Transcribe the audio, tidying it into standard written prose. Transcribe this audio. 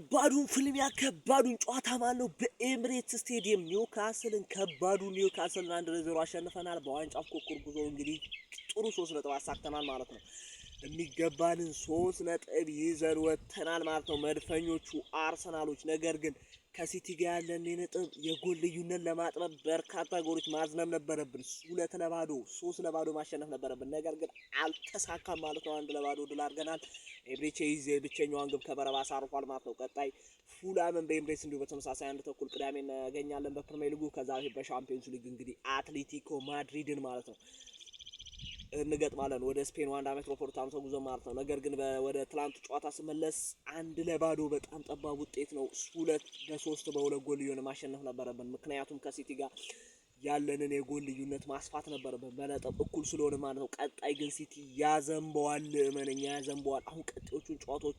ከባዱን ፍልሚያ፣ ከባዱን ጨዋታ ማለት ነው። በኤምሬትስ ስቴዲየም ኒውካስልን፣ ከባዱ ኒውካስልን 1-0 አሸንፈናል። በዋንጫ ፉክክር ጉዞ እንግዲህ ጥሩ 3 ነጥብ አሳክተናል ማለት ነው። የሚገባንን 3 ነጥብ ይዘን ወጥተናል ማለት ነው፣ መድፈኞቹ አርሰናሎች። ነገር ግን ከሲቲ ጋር ያለን የነጥብ የጎል ልዩነት ለማጥበብ በርካታ ጎሎች ማዝነብ ነበረብን። 2-0፣ 3-0 ማሸነፍ ነበረብን። ነገር ግን አልተሳካም ማለት ነው። 1-0 ድል አድርገናል። ኤብሬቼ ኤዜ ብቸኛዋን ግብ ከመረብ አሳርፏል ማለት ነው። ቀጣይ ፉላምን በኤምሬትስ እንዲሁ በተመሳሳይ 1:30 ቅዳሜ እናገኛለን በፕሪሚየር ሊጉ። ከዛ በፊት በሻምፒዮንስ ሊግ እንግዲህ አትሌቲኮ ማድሪድን ማለት ነው እንገጥማለን፣ ወደ ስፔን ዋንዳ ሜትሮፖሊታን ተጉዞ ማለት ነው። ነገር ግን ወደ ትላንቱ ጨዋታ ስመለስ 1-0 በጣም ጠባብ ውጤት ነው። ሁለት በሶስት በሁለት ጎል ልዩነት ማሸነፍ ነበረብን። ምክንያቱም ከሲቲ ጋር ያለንን የጎል ልዩነት ማስፋት ነበረብን በነጥብ እኩል ስለሆነ ማለት ነው። ቀጣይ ግን ሲቲ ያዘንበዋል፣ እመነኛ ያዘንበዋል። አሁን ቀጣዮቹን ጨዋታዎች